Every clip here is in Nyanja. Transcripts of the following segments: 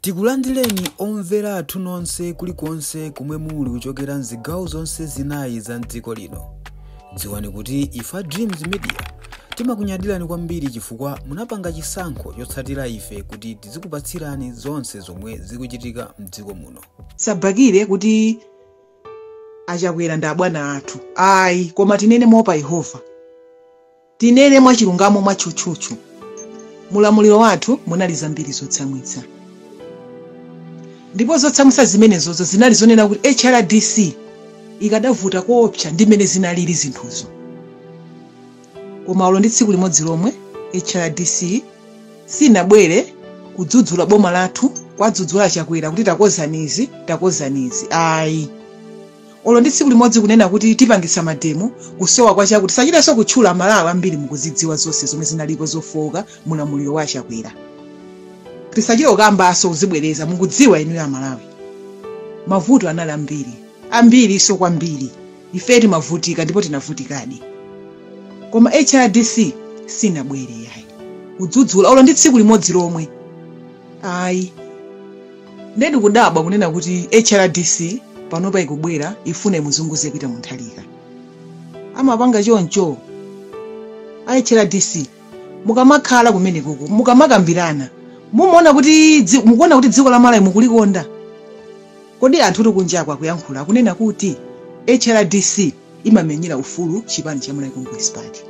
Tikulandireni omvera athu nonse kulikonse komwe muli kuchokera mzigawo zonse zinayi za mdziko lino. Dziwani kuti ife Dreams Media timakunyadirani kwambiri chifukwa munapanga chisankho chotsatira ife kuti tizikupatsirani zonse zomwe zikuchitika mdziko muno. Sabakire kuti achakwera ndi abwana athu, ayi, koma tinene moopa Yehova, tinene mwachilungamo, mwatchutchutchu, mulamuliro wathu munali zambiri zotsamwitsa, ndipo zotsamwitsa zimenezozo zinali zonena kuti HRDC ikadavuta koopsa ndi mmene zinalili zinthuzo. Koma ulo ndi tsiku limodzi lomwe HRDC sinabwere kudzudzula boma lathu, kwadzudzula Chakwera kuti takozanizi, takozanizi, ayi. Olo ndi tsiku limodzi kunena kuti tipangisa mademo kusowa kwa chakuti, sachitenso kutchula. Malawi ambiri mukuzidziwa zonse zomwe zinalipo zofowoka mulamuliro wa Chakwera. Tisachite kukambaso kuzibwereza, mukudziwa inuyo Amalawi. Mavuto anali ambiri, ambiri so kwambiri. Ife timavutika ndipo tinavutikadi, koma HRDC sinabwere, yayi, kudzudzula olo ndi tsiku limodzi lomwe, ayi. Ndedi kudabwa kunena kuti HRDC panopa ikubwera ifune imuzunguze Peter Mutharika. Amapanga choncho a HRDC? Mukamakhala kumenekoko, mukamakambirana, mumaona kuti mukuona kuti dziko la Malawi mukulikonda? Kodi anthu tikunjakwa akuyankhula, akunena kuti HRDC imamenyera ufulu chipani cha Malawi Congress Party.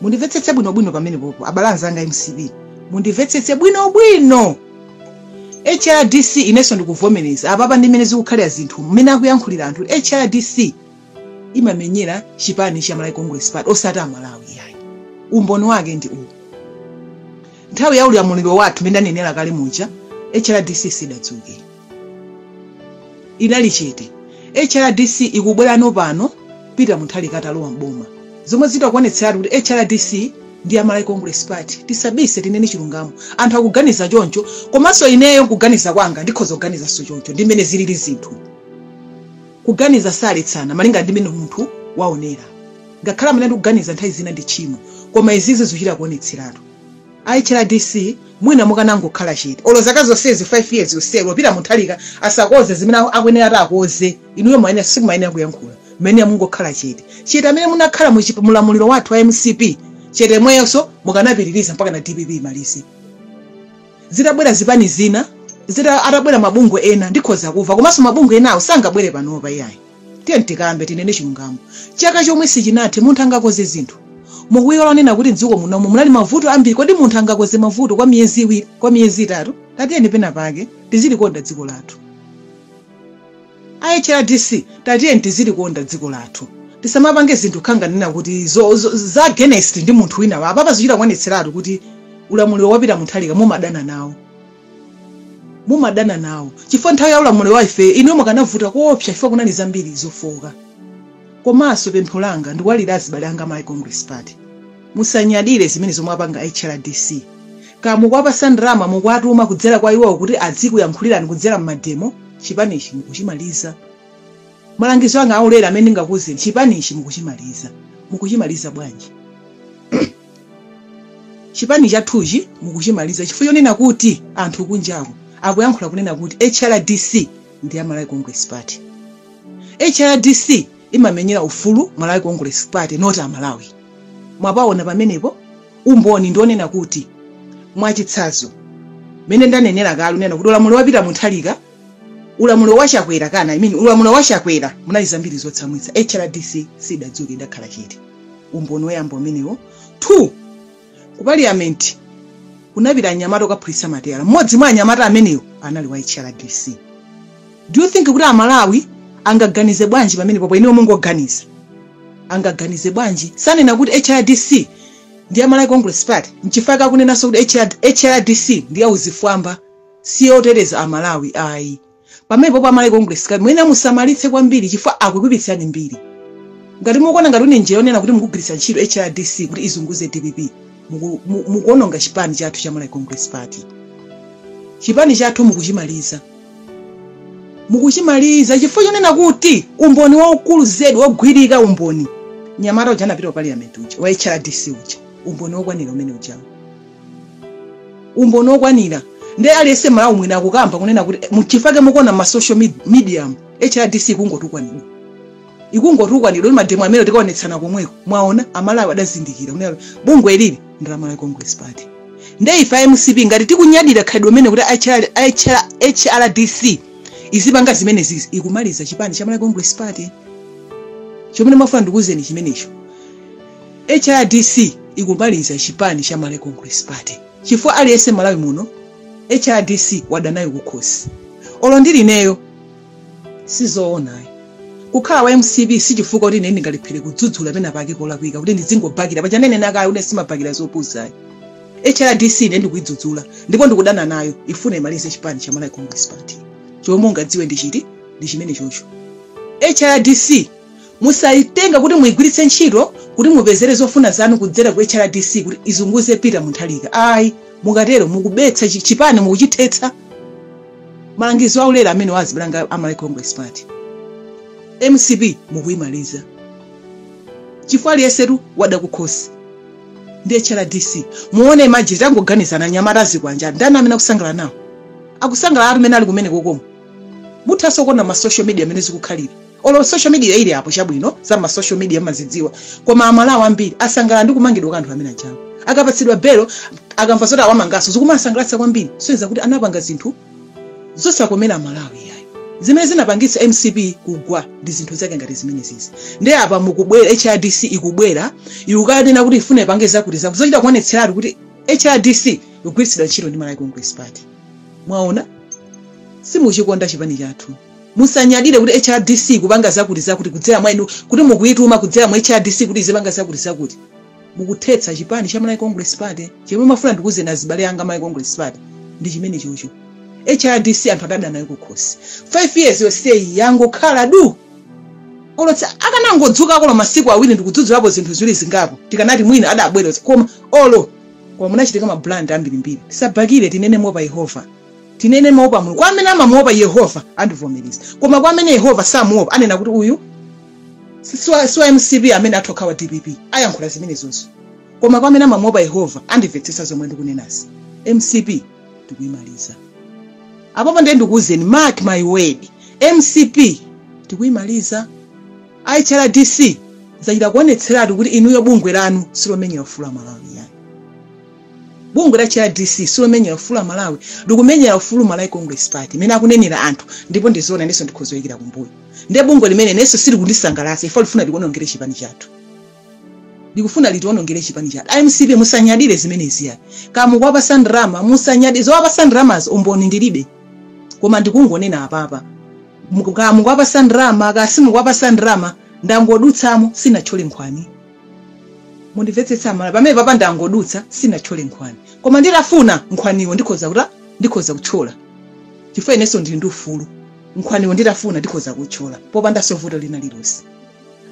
Mundimvetsetse bwinobwino pamene popo, abale anzanga MCP, mundimvetsetse bwinobwino. HRDC, inenso ndikuvomereza apapa ndi mmene zikukhalira zinthu, mmene akuyankhulira anthu, HRDC imamenyera chipani cha Malawi Congress Party, osati Amalawi, yayi. Umboni wake ndi uwu: nthawi ya ulamuliro wathu, mmene ndanenera kale muja, HRDC sidadzuke, inali chete. HRDC ikubwerano pano Peter Mutharika atalowa mboma, zomwe zitakuonetseratu kuti HRDC ndi Amalawi Congress Party. Tisabise, tinene chilungamo. Anthu akuganiza choncho, komanso ineyo nkuganiza kwanga ndikhoza kuganizanso choncho. Ndi mmene zilili zinthu, kuganiza saletsana malinga ndi mmene munthu waonera. Ngakhale amene ndikuganiza nthawi zina ndi tchimo, koma izizi zikuchita kuonetseratu. HRDC, mwina mukanangokhala chete olo zaka zonsezi, 5 years yonseyo, Peter Mutharika asakoze zimene akuyenera ati akoze, inuyo mayenera sikumayenera kuyankhula. Mmene mungokhala chete chete amene munakhala mulamuliro wathu wa MCP, chete mweyonso mukanapitiriza mpaka na DPP imalize. Zitabwera zipani zina, atabwera mabungwe ena, ndikhoza kuva. Komanso mabungwe enawo sangabwere panopa, iyayi. Tiye tikambe, tinene chilungamo. Chaka chomwe sichinathe, munthu angakoze zinthu? Mukuyiwala onena kuti mdziko munomu munali mavuto ambiri. Kodi munthu angakoze mavuto kwa miyezi 2, kwa miyezi 3? Tatiyeni pena pake tizilikonda dziko lathu. HRDC, tatiyeni tizilikonda dziko lathu. Tisamapange zinthu khanganena kuti za against ndi munthu wina. Apapa zichita kuonetseratu kuti ulamuliro wa Peter Mutharika mumadana nawo, mumadana nawo, chifukwa nthawi ya ulamuliro wa ife inuyo mukanavuta koopsa, chifukwa kunali zambiri zofoka. Komanso pempho langa ndikuwalira azibale anga Malawi Congress Party, musanyadire zimene zomwe apanga HRDC. Kamukuwapasa ndalama, mukuwatuma kudzera kwa iwowo kuti adzikuyankhulirani kudzera mmademo, chipanichi mukuchimaliza. Malangizo anga aulere amene ndingakuwuzeni, chipanichi mukuchimaliza. Mukuchimaliza bwanji? Chipani chathuchi mukuchimaliza chifukwa chonena kuti anthu kunjako akuyankhula kunena kuti HRDC ndi ya Malawi Congress Party, HRDC imamenyera ufulu Malawi Congress Party, not Amalawi. Mwapaona pamenepo umboni ndionena kuti, mwachitsanzo, mene ndanenera kale unena kuti ulamuliro wa Peter Mutharika, ulamuliro wa Chakwera kana, I mean, ulamuliro wa Chakwera munali zambiri zotsamwitsa, HRDC sidadzuke, idakhala chete. Umboni woyamba umenewo. 2, ku parliament kunapita anyamata okaphulitsa mateyala. Mmodzi mwa anyamata amenewo anali wa HRDC. Do you think kuti Amalawi angaganize bwanji pamene popo? Inewo mungoganiza, angaganize bwanji? Sanena kuti HRDC ndi ya Malawi Congress Party? Nchifukwa kakunenanso kuti HRDC ndi ya uzifwamba, siyoteteza Amalawi, ayi. Pamene popo Amalawi Congress Party mwene musamalitse kwambiri, chifukwa akukupitsani mbiri. Ngati mukuona ngati une njira yonena kuti mukugwiritsa ntchito HRDC kuti izunguze DPP, mukuononga chipani chathu cha Malawi Congress Party. Chipani chathu mukuchimaliza, mukuchimaliza, chifukwa chonena kuti umboni waukulu zedi wogwirika, umboni, nyamata uja anapita ku parliament uja wa HRDC uja, umboni wokwanira umene ujawo, umboni wokwanira. Ndiye aliyense Malawi mwina akukamba kunena kuti muchifake mukuona ma social media HRDC kungotukwanidwa, ikungotukwanidwa ma demo amene tikaonetsana komweko. Mwaona, Amalawi adazindikira kunena bungwe ilili ndi la Malawi Congress Party. Ndiye ife MCP ngati tikunyadira khalidwe limene kuti HRDC izipanga zimene zizi, ikumaliza chipani cha Malawi Congress Party. Chomwe mafuna ndikuwuzeni chimenecho, HRDC ikumaliza chipani cha Malawi Congress Party, chifukwa aliyense Malawi muno HRDC wadanayo kukhosi. Olo ndili ineyo, sizoonayi kukhala wa MCP sichifukwa kuti ine ndingalephere kudzudzula pena pake polakwika, kuti ndizingobakira pachanene nakayo kuti simabakira zopuzayi. HRDC ine ndikuyidzudzula ndipo ndikudana nayo, ifuna imalize chipani cha Malawi Congress Party. Chomwe mungadziwe ndi chiti? Ndi chimene chocho. HRDC musayitenga kuti muyigwiritse ntchito kuti mupezere zofuna zanu kudzera ku HRDC kuti izunguze Peter Mutharika. Ayi, mukatero mukubetsa chipani, mukuchithetsa. Malangizo aulere amene wazibulanga a Malawi Congress Party, MCP mukuyimaliza, chifukwa aliyensetu wada kukhosi ndi HRDC. Muone, imagine, tangoganizana, anyamata azikwanja, ndani amene akusangalala nawo? Akusangalala amene ali kumene kokomo. Muthanso kuona ma social media amene zikukhalira. Olo social media ili apo, chabwino, za ma social media mazidziwa, koma Amalawi ambiri asangalala ndi kumangidwa kwa anthu amene ajawo. Akapatsidwa belo, akamva zoti awamangaso, zikumasangalatsa kwambiri. Soyeza kuti anapanga zinthu zosakomera Malawi yayi. Zimene zinapangitsa MCP kugwa ndi zinthu zake ngati zimene zizi. Ndi apa mukubwera, HRDC ikubwera, ikukanena kuti ifune ipange zakuti zakuti, zochita kuonetseratu kuti HRDC ikugwiritsidwa ntchito ndi Malawi Congress Party. Mwaona, simuchikonda chipani chathu. Musanyadire kuti HRDC kupanga zakuti zakuti kudzera mwa inu, kuti mukuyituma kudzera mwa HRDC kuti izipanga zakuti zakuti, mukuthetsa chipani cha Malawi Congress Party. Chomwe mafuna ndikuwuzeni azibale anga Malawi Congress Party ndi chimene chocho. HRDC anthu adada nayo kukhosi. 5 years yonseyi yangokhala du. Olotsa akanangodzuka kolo masiku 2 ndikudzudzulapo zinthu ziwiri zingapo, tikanati mwina adabwera, koma olo koma munachitika ma blunder ambirimbiri. Tisabakire, tinene mopa Yehova, tinene mopa Mulungu. Kwa amene amamuopa Yehova andivomereza, koma kwa amene Yehova samuopa anena kuti uyu siwa MCP, amene athu wa DPP ayankhula zimenezonso. Koma kwa amene amamuopa Yehova andimvetsetsa zomwe ndikunenazi. MCP tikuyimaliza apopo. Ndiye ndikuwuzeni, mark my word, MCP tikuyimaliza. HRDC zachita kuonetseratu kuti inuyo bungwe lanu silomenyera ufulu wa Malawi yani. Bungwe la HRDC silomenyera ufulu wa Malawi, likumenyera ufulu Malawi Congress Party imene akunenera anthu, ndipo ndizoona, ndiso ndikhozoyikira kumbuyo. Ndiye bungwe limene nenso sili kundisangalatsa, ifo lifuna likuonongere chipani chathu, likufuna litiwonongere chipani chathu. MCP musanyadire zimenezi yani. Kamukuwapasa ndalama, musanyadire zowapasa ndalamazo, umboni ndilibe, koma ndikungonena apapa. Kamukuwapasa ndalama, kasimukuwapasa ndalama, ndangodutsamo, sinatchole nkhwani. Mundimvetsetsa mala pamene papa, ndangodutsa, sinatchole nkhwani, koma nditafuna nkhwaniwo ndikhoza kuta, ndikhoza kuthyola, chifukwa inenso ndili ndi ufulu. Nkhwaniwo nditafuna ndikhoza kuthyola popandanso vuto lina lilonse.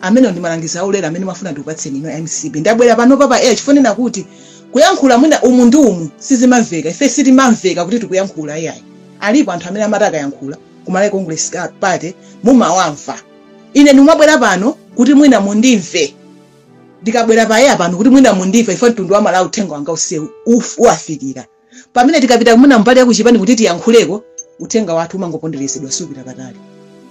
Amene ndi malangizo aulere amene mafuna ndikupatseni ino MCP. Ndabwera pano papa chifukwa nena kuti kuyankhula mwina umu ndi umu sizimamveka. Ife sitimamveka kuti tikuyankhula iyayi. Alipo anthu amene amati akayankhula ku Malawi Congress Party mumawamva. Ine ndimabwera pano kuti mwina mundimve. Ndikabwera payeya pano kuti mwina mundimve, ife mtundu wa Malawi uthenga wanga usewu uwafikira. Pamene tikapita mwina mbali yakuchipani kuti tiyankhuleko, uthenga wathu umangoponderezedwa, supita patali.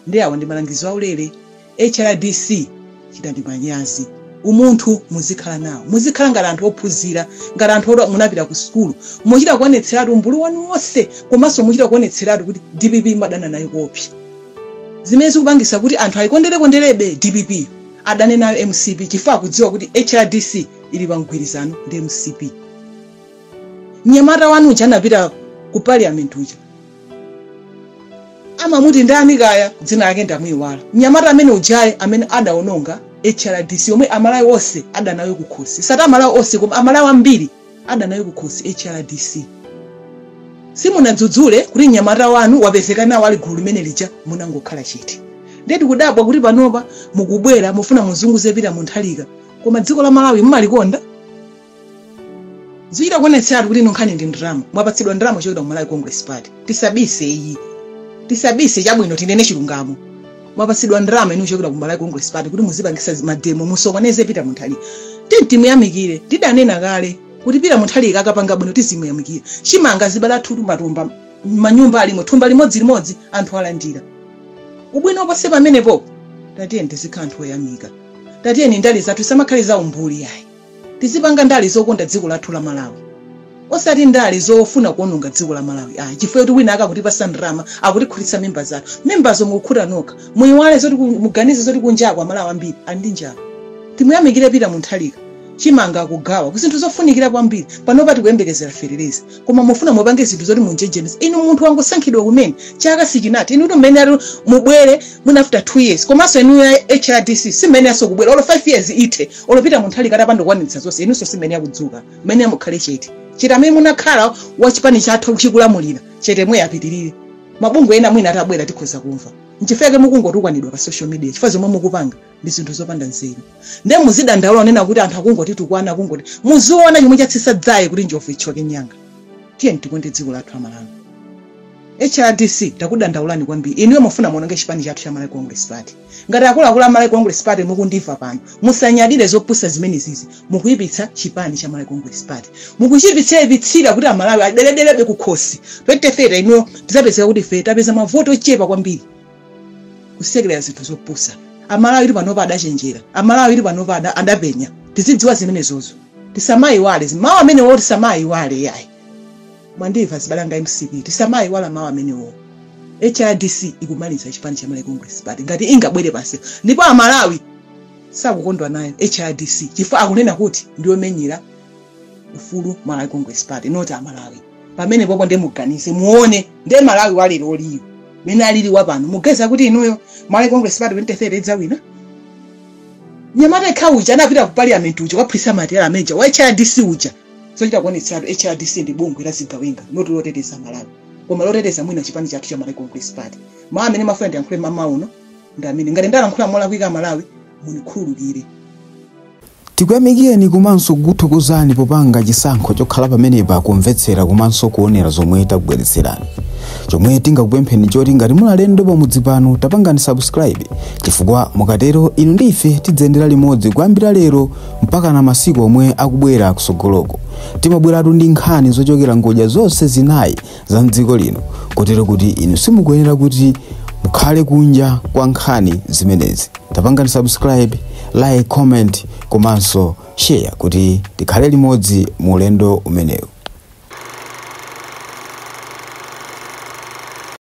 Ndi awa ndi malangizo aulere. HRDC, chitani manyazi. Umunthu muzikhala nawo, muzikhala ngati anthu ophunzira, ngati anthu oti munapita ku sukulu. Muchita kuonetseratu umbulu wanu wonse, komanso muchita kuonetseratu kuti DPP madana nayo kopsa, zimene zikupangisa kuti anthu ayikonderekonderebe DPP, adane nayo MCP, chifukwa akudziwa kuti HRDC ili pa mgwirizano ndi MCP. Mnyamata wanu uja anapita ku parliament uja, amamuti ndani kaya, dzina lake ndamuyiwala. Mnyamata amene ujaye amene adaononga HRDC, yomwe Amalawi onse adanayo kukhosi, sati Amalawi onse, koma Amalawi ambiri adanayo kukhosi HRDC. Simunadzudzule kuti mnyamata wanu wapezeka nawo ali gulu limene lija, munangokhala chete. Ndiye tikudabwa kuti panopa mukubwera mufuna muzunguze Peter Mutharika, koma dziko la Malawi mumalikonda? Zichita kuonetseratu kuti ino nkhani ndi ndalama. Mwapatsidwa ndalama kuchokera ku Malawi Congress Party. Tisabise iyi, tisabise, chabwino, tinene chilungamo. Mwapatsidwa ndalama inu kuchokera ku Malawi Congress Party kuti muzipangisa ma demo, musokoneze Peter Mutharika. Tiyeni timuyamikire. Tidanena kale. Kuti Peter Mutharika akapanga bwino tizimuyamikira. Chimanga zibala matumba manyumba alimo thumba limodzi limodzi anthu alandira. Ubwino ponse pamenepo, tatiyeni tizikhala anthu oyamika. Tatiyeni ndale zathu samakhale za umbuli yayi. Tizipanga ndale zokonda dziko lathu la Malawi, osati ndale zofuna kuononga dziko la Malawi ayi, chifukwa kuti wina akakutipasa ndalama, akutikhutitsa mimba zathu. Mimbazo mukukhuta nokha. Muyiwale zoti muganize zoti kunjako Amalawi ambiri ali ndi njala. Timuyamikire Peter Mutharika, chimanga akugawa ku zinthu zofunikira kwambiri. Panopa tikuyembekezera fetereza, koma mufuna mupange zinthu zoti munjenjemese. Inu munthu wangosankhidwa kumene, chaka sichinati. Inu kuti mmene ati mubwere mwina after 2 years, komanso inu ya HRDC simene yaso kubwera olo 5 years ithe, olo Peter Mutharika atapanda kukwanitsa zonse, inunso simene yakudzuka mmene mukhale chete chete. Amene munakhala wachipani chathu chikulamulira chete mwe apitirire. Mabungwe ena mwina atabwera tikhoza kumva. Nchifukwa mukungotukwanidwa pa social media, chifukwa zomwe mukupanga ndi zinthu zopanda nzeru. Nde muzidandaula onena kuti anthu akungotitukwana, akungoti. Muziona chomwe chatsitsa dzaye kuti njovu ithyoke nyanga. Tiye tikonde dziko lathu Amalawi. HRDC, takudandaulani kwambiri. Inuyo mufuna muononge chipani chathu cha Malawi Congress Party. Ngati akuluakulu a Malawi Congress Party mukundimva pano, musanyadire zopusa zimene zizi. Mukuyipitsa chipani cha Malawi Congress Party, mukuchipitsira kuti Amalawi aderederebe kukhosi. 2030 inuyo tizapezeka kuti ife tapeza mavoti ochepa kwambiri, kusekerera zinthu zopusa. Amalawi ili panopa adachenjera, Amalawi ili panopa adapenya. Tizidziwa zimenezozo, tisamayiwale mawu amenewo, tisamayiwale yayi. Mwandimva zibalanga MCP? Tisamayiwala mawu amenewo. HRDC ikumaliza chipani cha Malawi Congress Party ngati ingabwere pansi, ndipo Amalawi sakukondwa nayo HRDC chifukwa akunena kuti ndiyomenyera ufulu Malawi Congress Party, not Amalawi. Pamene popo ndiye muganize, muone ndiye Malawi walero oliyo mene alili wapano, mugeza kuti inuyo Malawi Congress Party 2030 idzawina? Nyamata ikha uja anapita ku parliament uja kwaphwisa matera amenja wa HRDC uja, zochita kuonetsatu HRDC ndi bungwe la zigawenga, not loteteza Malawi, koma loteteza mwina chipani chathu cha Malawi Congress Party. Mawu amene mafuna ndiyankhule mama uno ndi amene ngati ndalankhula molakwika, Malawi munikhululukire. Tikuyamikeni komanso kukuthokozani popanga chisankho chokhala pamenepa kumvetsera komanso kuonera zomwe takubweretserani. Chomwe tingakupempheni choti ngati muli alendo pamudzi pano, tapangani subscribe, chifukwa mukatero inu ndi ife tidzayendera limodzi kuyambira lero mpaka na masiku omwe akubwera kusogoloko. Timabweratu ndi nkhani zochokera ngodya zonse zinayi za mdziko lino, kotero kuti inu simukuyenera kuti mukhale kunja kwa nkhani zimenezi. Tapangani subscribe, like, comment komanso share kuti tikhale limodzi mu ulendo umenewu.